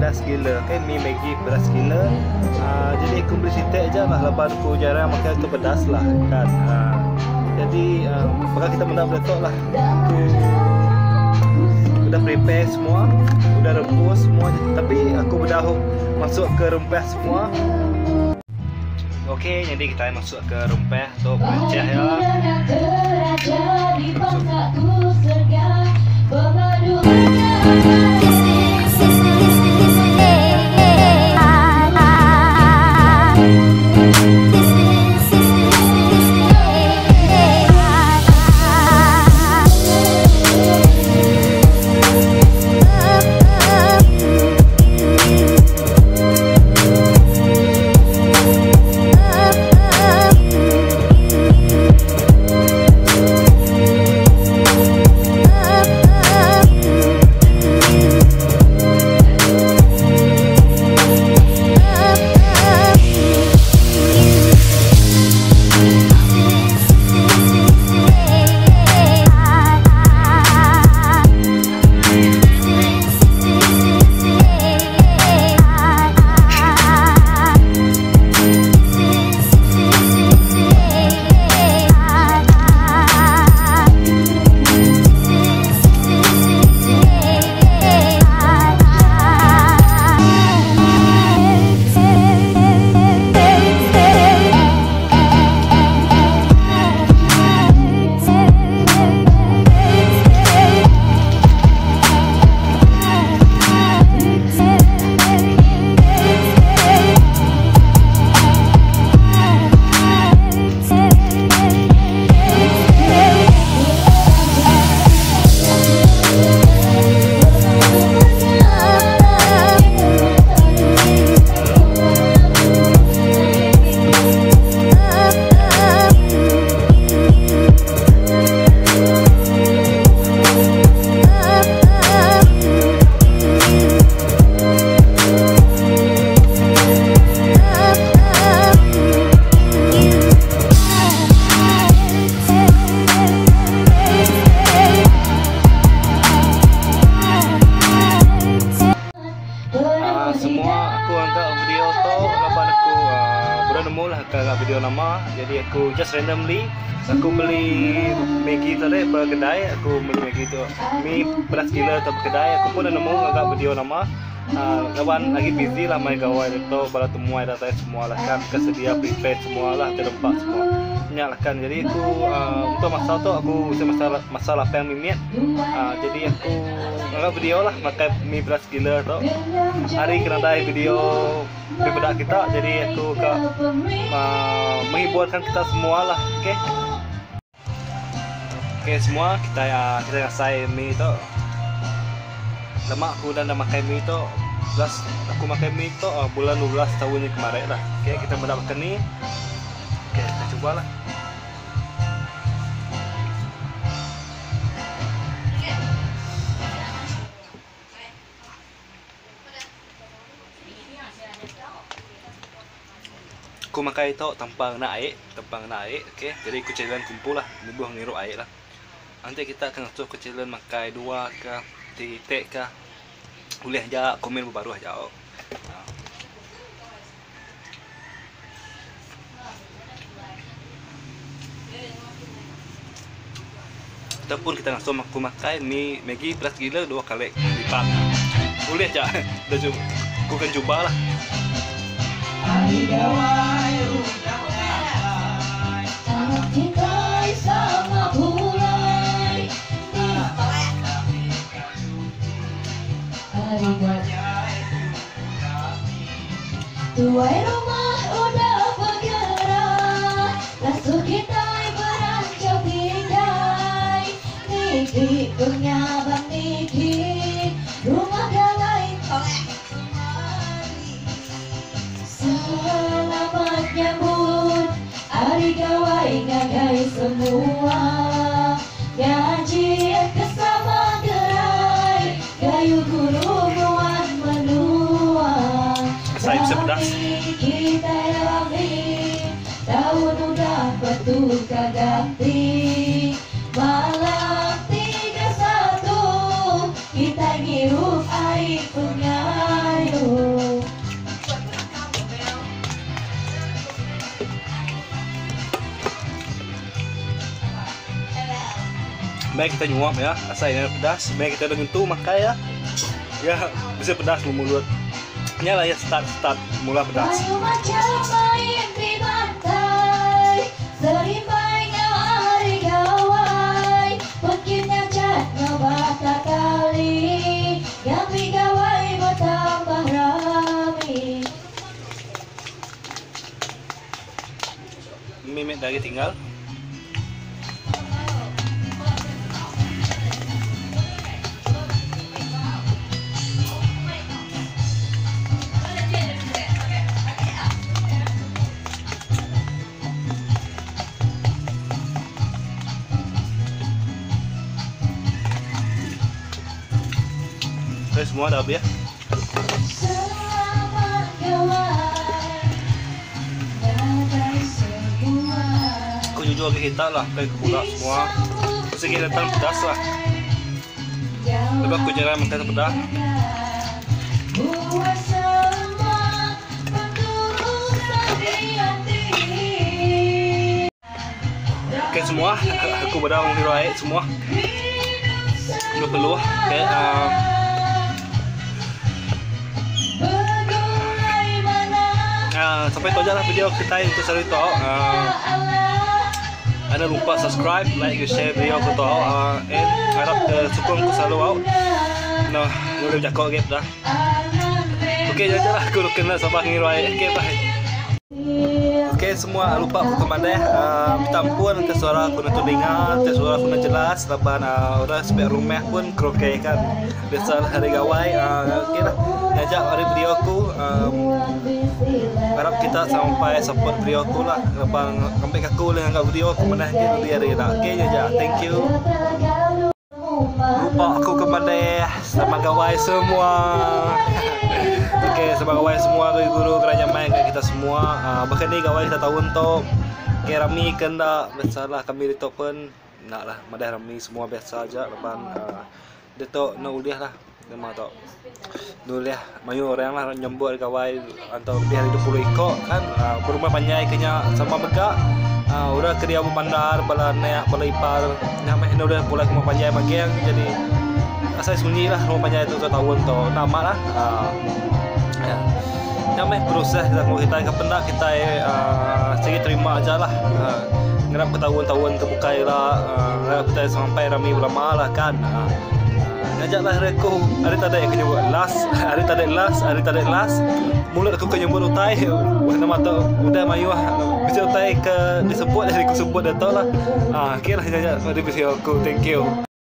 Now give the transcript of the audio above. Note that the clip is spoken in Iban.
Pedas gila okay mi maggi pedas gila uhh jadi aku beli siti aja lah laban aku jarang makai tu pedas lah kan uhh jadi uhh baka kita menda beli tu lah aku udah prepare semua udah rebus semua tapi aku beda masuk ke rempah semua. Okey nyadi kitai masuk ke rempah tu perencah iya. Aaa semua aku angka video tu laban aku aaa bera nemu lah ka video nama jadi aku just randomly aku meli maggi tu deh ba kedai aku meli maggi tu mi pedas gila tu ba kedai aku pun enda nemu ngaga video nama aaa laban agi busy lah mai gawai ditu bala temuai datai semua lah kan ka sedia prepare semua lah ti rempa semua nya lah kan jadi aku aaa untuk masa tu aku bisi masa masa lapang mimit aaa jadi aku ngaga video lah makai mi pedas gila tu. Hari ke nadai video daripada kita jadi aku ka aaa menghiburkan kita semua lah okay. Okay semua kita aaa kita ngasai mi tu. Lama aku udah enda makai mi tu last aku makai mi tu bulan 12 taun nya kemarin lah. Okay kita meda baka ni. Okay kita cuba lah. Ku makai tu tanpa ngena ai, tanpa ngena ai okey. Jadi ku challenge ku empu lah lebuh ngirup ai lah. Enti kita ke ngasuh ku challenge makai dua ka ti iti ka ulih ja komen ba baruh ja. Ataupun kita ngasuh aku makai mi maggi pedas gila dua kali lipat. Ulih ja da ju ku kan cuba lah. Tuai rumah udah begerak Lasu kitai beranchau tinggai Niki pengabang niki Rumah gawai Selamat nyambut Ari gawai ngagai semua Ngajih ke sama gerai Gayu guru nguan menua Asai bisi pedas. Rami kitai rami Taun udah betukar ganti Malam 31 kitai ngirup ai pengayu. Meh kita nyuap iya asai iya pedas meh kita udah ngentu makai iya iya bisi pedas ba mulut. Nya lah iya start start mula pedas. Mayuh macam main ti bantai Serimbai enggau ari gawai Pekit ngajat enggau bata tali Ngambi gawai betambah rami. Mimit da agi tinggal. Okay, semua dah habis. Aku jujur agi kita lah kai ke pula semua. Sigi datang pedas lah. Sebab aku jarang makan pedas. Okay semua, aku bedau ngiru ai semua. Enda perlu okay, uh, uh, sampai tu aja lah video kita untuk sehari tu. Ada lupa subscribe, like, and share video aku tu. And harap ke sokong aku selalu au. Nah, boleh bercakap lagi dah. Okay, jadi lah aku kena sabar ngiru ai. Okay, bye. Okey semua lupa aku ke maneh uhh minta ampun enti suara aku nentu ninga enti suara aku enda jelas laban uhh orang sepiak rumah pun karaoke kan biasa lah hari gawai uhh okey lah ngaja ari video aku uhh harap kita sampai support video aku lah laban ngambi aku ulih ngaga video aku manah agi dudi hari ila okey nya ja thank you. Lupa aku ke mandai selamat gawai semua. Okey selamat gawai semua guru guru kena nyamai enggau kita semua uhh baka ni gawai kita taun tu okay rami ke enda biasa lah kami ditu pun enda lah madai rami semua biasa aja laban uhh ditu enda ulih lah nama tu enda ulih mayuh orang lah nyambut gawai atau lebih ari 20 iko kan uhh berumah panjai ke nya sama mega uhh orang ke diau bebandar bala anak bala ipar nya meh enda ulih pulai ke rumah panjai maging jadi asai sunyi lah rumah panjai tu taun tu enda amat lah uhh nya meh penusah kitai ke penda kitai uhh sigi terima aja lah uhh ngarap ke taun-taun ke bukai ila uhh ngarap kitai sampai rami belama lah kan uhh. Ngaja lah hari aku hari tadi aku nyebut last hari tadi last hari tadi last mulut aku ke nyebut utai wah nama tu udah mayuh bisi utai ke disebut jadi aku sebut diatu lah. Ah okay lah nya nya ari bisi aku thank you.